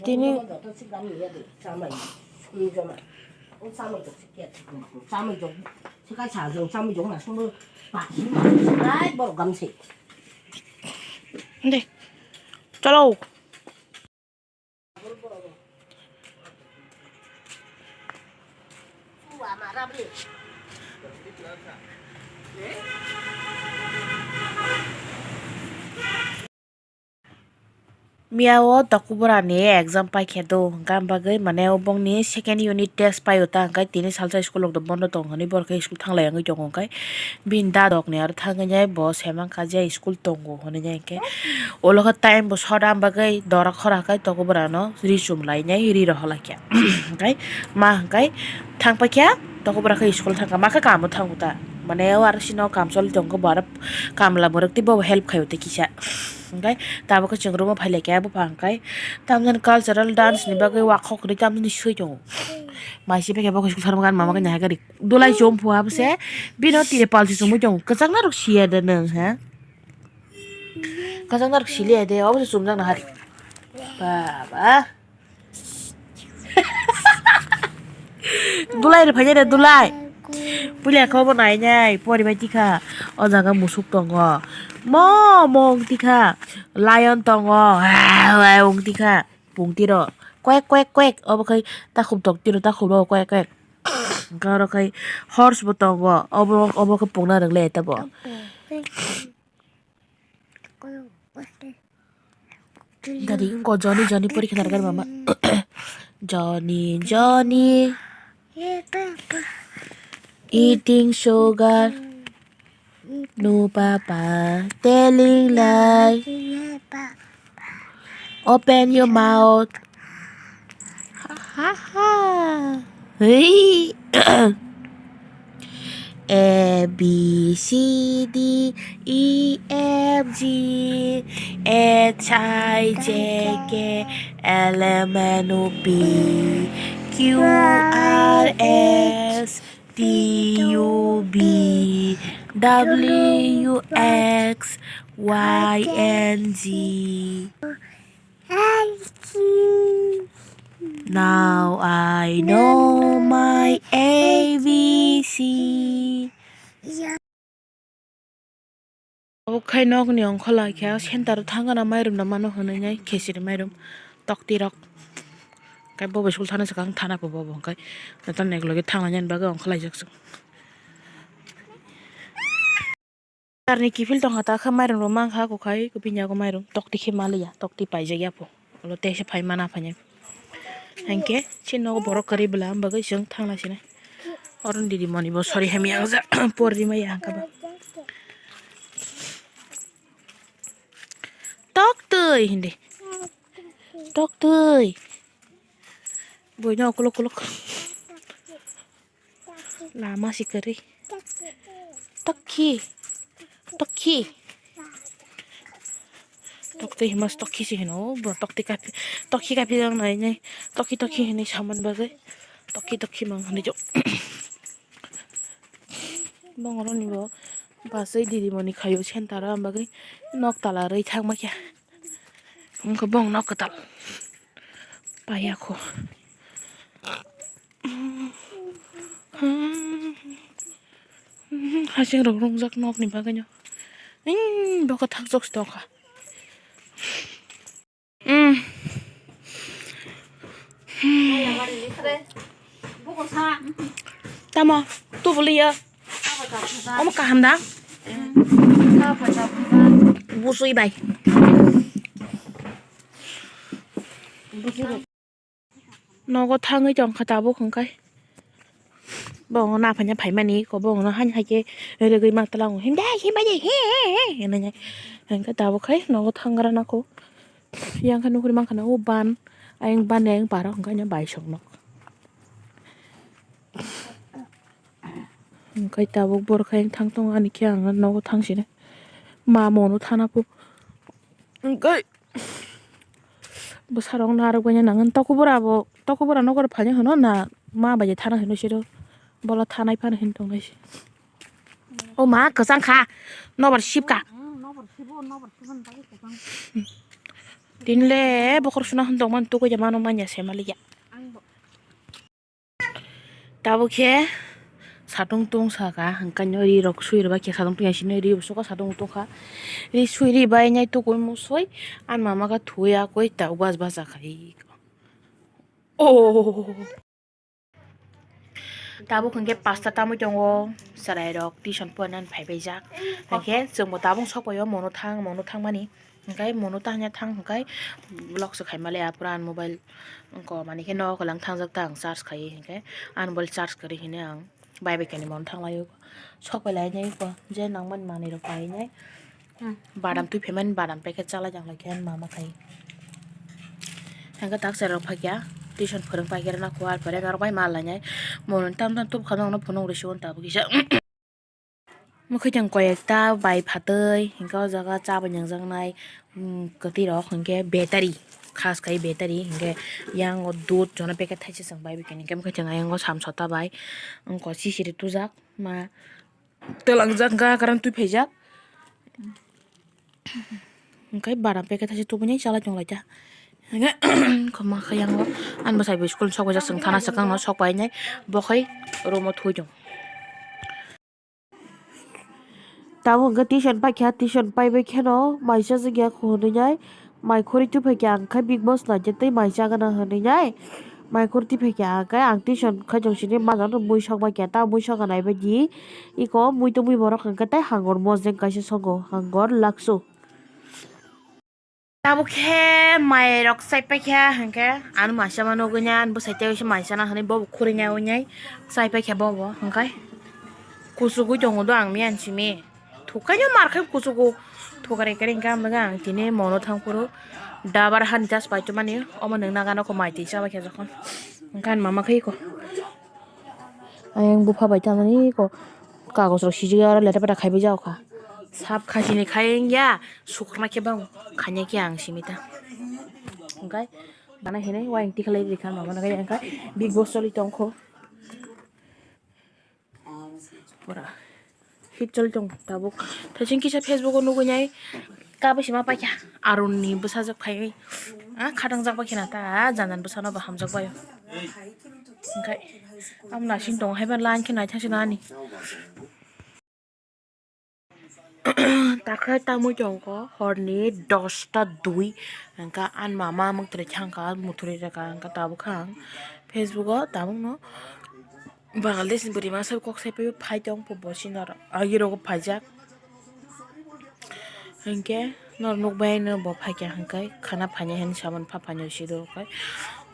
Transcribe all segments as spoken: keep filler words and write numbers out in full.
Tini De. Chalo. Miya o tokubura ni exam paikhe do, hwnkhe am bagwi mane o bongni second unit test paio ta, hwnkhe tini salsa school rok do bondo tong hinwi borok khe school thanglai wngwi tongo, hwnkhe bini dadok ni aro thangwi nai bo se mankha je school tongo hinwi nai, hwnkhe ulo khe time bo short, am bagwi dora khora khe tokubura no ri chum lainai, ri rohor laikha. Hwnkhe ma hwnkhe thang paikha, tokubura khe school thangkha, ma khe kamo thango ta, mane o aro sino kam choli tongkhe bo aro kamla mwrwk tei bo help khaio tei kisa. Hwnkhe tabuk khe chwng room o phai laikha, bupha hwnkhe tamjani cultural dance ni bagwi wakhok kwrwi tamjani swi tongo. Mai se paikha bo khe school tharma gan mama khe nahai gari dulai chum phu abo se bino tire pal se chumui tongo, kwchangna rok siya da nwng ha? Kwchangna rok siliya de, obo se chumjak nahari. Baba. Dulai rw phai de, dulai. Puila khe obo nai nai poribai tikha. O jaga musuk tongo. Mo, mo wng tikha. Lion tongo. Wng tikha. Pungtiro. Kwek, kwek, kwek. Obo khai takhuk toktiro, takhuk ro kwek, kwek. Hwnkhe oro khai horse bo tongo. Obo, obo khe pungna rwk le tabo. Dadi, ko Johnny, Johnny pori khna rwgani mama. Johnny, Johnny. Eating sugar. No papa. Telling lie. Open your mouth. Ha, ha, ha. Hey. A, B, C, D, E, F, G, H, I, J, K, L, M, N, O, P, Q, R, S, T, U, V, W, X, Y, and Z. Now I know my A B C. Obo khai nokni ongkhola khe center o thang gana mairum no mano hwnwi nai khesiri mairum tokti rok. Khe bo bai school thana swkang thana pho bo bo hwnkhe jotono eklogi thanglainani bagwi ongkholaijak chwng. Tarni kiphil tongkha ta khe mairum rok mankha, kukhai bini yago mairum tokti khe maliya, tokti paijak ya pho. Ulo tei se phai mana phai nai. Hinkhe chini nogo borok kwrwi bwla, am bagwi chwng thangna sinai. Oro didi moni bo sori hamya wngya, por rimaya hwnkha ba. Toktwi hindi. Toktwi. Boino ukuluk ukuluk. Lama si kwrwi. Tokhi. Tokhi. Tokti himas tokhi si hino. Bo tokti kapi. Tokhi kapi jang nai nai. Tokhi tokhi hinwi saman bagwi. Tokhi tokhi mang hinwi jok. Bongoroni bo basai didimoni khaio center o bagwi nok tala rwi thangma khe. Wngkha bong nok kwtal. Payakho. Hasing rok rungjak nokni bagwino. Ing, bo kwthak jok si tongkha. Mm. Tamo, tu boliya. Omo kaham da? Busui bai. Nogo thangwi tongkha tabuk hwnkhe. Bo wngno naphanya phaimani, ko bo wngno hani hai khe rwgwi ma twlango. Himde, himbai de, he, he, he, hinwi nai. Hwnkhe tabuk khai nogo thangra nangkho. Yang khe nukhuri mankha na o ban, ayang ban ni ayang paro hwnkhe ani bai sokno. Hwnkhe tabuk borok khe ayang thang tongo, ani khe ang nogo thang sini. Ma mono thana pho. Hwnkhe Bwsarok narwk bai nangani tokobora bo, tokobora nokbar phaina hwno na ma bai thana hwno siro bola thanai phano hwn tongnai se. O ma kwchang kha, nobar sip kha. Tinle bokhor suna hwn tongmani tugui ya mano manya se maliya. Tabuk khe satung tung saka, hwnkhe no ri rok sui rwbaikhe satung tungya sini ri bwswk satung tungkha. Ri sui ri bai nai tugui musui, ani mama khe thuya koi ta bas bas kha. Oh. Tabuk hwnkhe pasta tamwi tongo, chwrairok tuition porinani phaibaijak. Hwnkhe chwngbo tabuk sokbaio mono thang, mono thangmani. Hwnkhe mono tanya thang hwnkhe vlog se khaimale apura ani mobile wngkha, manikhe nogo kwlang thangjak ta ang charge khaiwi hwnkhe ani mobile charge kwrwi hwnwi ang bai bai khaini mono thanglaio. Sokbai lainai kho je nangmani manwirok painai. Hmm, badam twi phaimani badam packet chalai jang lai khe mama khai. Hwnkhe tak cherok phai kha tuition phwrwng pai khe rwna kho, ar pore norok bai mal lainai. Mono tam tam tubkha nokno phunuk rw sio tabuk kisa. Mwkhwtwng koi ekta bai phatwi hwnkhe o jaga cha bai nangjaknai, hmm, kwtwi rok hwnkhe battery khas khai battery hwnkhe yang o dud jono packet thaisa chwng bai bai khe hwnkhe mwkhwtwng ayang o samsota bai wngkha sisiri tujak ma. Twlangjak hwnkha, kwran twi phaijak. Hwnkhe bara packet thaisa tubunai chalai tonglaikha. Hwnkhe khoma khe yango ani bwsai bo school ni sok paijak, chwng thana swkang no sok painai, bo khai room o thui tongo. Tabuk hwnkhe tuition paikha, tuition paibai kheno mai chajak ya kho hwnwi nai. Mai khorwi twi phaikha ang khe Big Boss naikhe tei mai chagana hwnwi nai. Mai khorwi twi phaikha ang khe ang tuition khaijong sini majano mui sokbaikha ta mui sokha naibaidi. Iko mui tongmui borok hwnkhe tei hangor mojeng kaisa sogo hangor laksu. Tabuk khe mai rok chaipaikha hwnkhe ano mai chama nugui nai ani bwsai tei mai chana hwnwi bobo khurui nai oi nai chaipaikha bobo hwnkhe kuchugui tongo do ang miyan simi. Thukaino mar khai kuchugo. Thukare kare hwnkhe ang tini mono thang phuru dabar hani das paito mani omo nwng nagano kho mai twi chabai khe jokhon. Hwnkhe ani mama khai kho. Ayang bupha bai tamani kho kagos rok sijik ya oro leta peta khaibai jao kha. Sap khasini khai wngya sukruma khe bang khanya khe ang simi ta. Hwnkhe bana hinwi wayang tikhlai rikha mama nakhai hwnkhe Big Boss choli tongkho. Pura hit choli tong tabuk. Thaiching kisa Facebook o nugui nai kabui sima paikha. Arun ni bwsajak phaiwi. Ah, khatang jak bai khena ta, ah, jan jan bwsano bo hamjak bai. Hwnkhe am nasing tong haiba line khe naithang se nani. Takhai tamui tongkho horni dosta dui. Hwnkhe ani mama mwktwrwi thangkha muthuri rwkha hwnkhe tabuk kha ang Facebook o tabukno Bangladesh ni bwrwi masa kok sai phai tong bo sini aro agi rogo phaijak. Hwnkhe nor nukbai no bo phaikha hwnkhe khana phainai hinwi samani pha phainai sido khe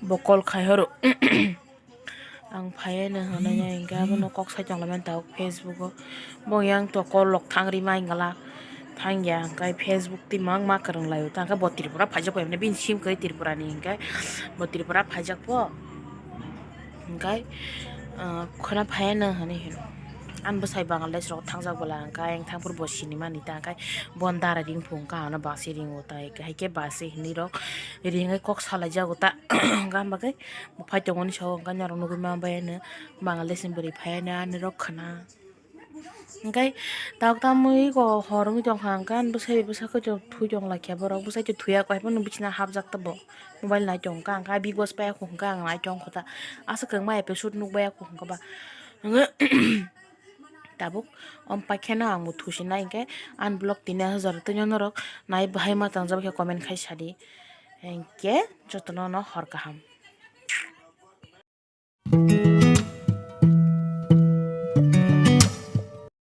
bo call khai horo. Ang phaiya no hwnwi hwnkhe abono kok sai tonglaimani tabuk Facebook o. Bo yang to call rok thang ri mai glak. Thangya hwnkhe Facebook twi mang ma kwrwng laio ta hwnkhe bo Tripura phaijak bai bini sim kwrwi Tripura ni hwnkhe bo Tripura phaijak bo hwnkhe khwna phaiya no hwnwi hino ani bwsai Bangladesh rok thangjak bwla hwnkhe ayang thangphuru bo sinimani ta hwnkhe bo dara ring phuru hwnkhe ano bus ringo ta hai khe bus hinwi rok ringwi kok salaijago ta hwnkhe hwnba khe bo phai tongmani sao hwnkhe norok nugui ma bai ano Bangladesh ni bwrwi phaiya no ani rok khwna. Hwnkhe tabuk tamwi go hor wngwi tongkha, hwnkhe ani bwsai bai bwsakhe twi tong laikha borok, bwsai twi thuya khe haiphano bichina hapjak ta bo mobile nai tongkha, hwnkhe Big Boss paiya kho hwnkhe ang nai tongkha ta, aswk kwbangma episode nukbaiya kho hwnkhe ba. Hwnkhe tabuk om paikhe no ang bo thusinai, hwnkhe ani vlog tini aswk jora twi norok nai bahai ma tangjakbaikhe comment khai sadi, hwnkhe jotono no hor kaham.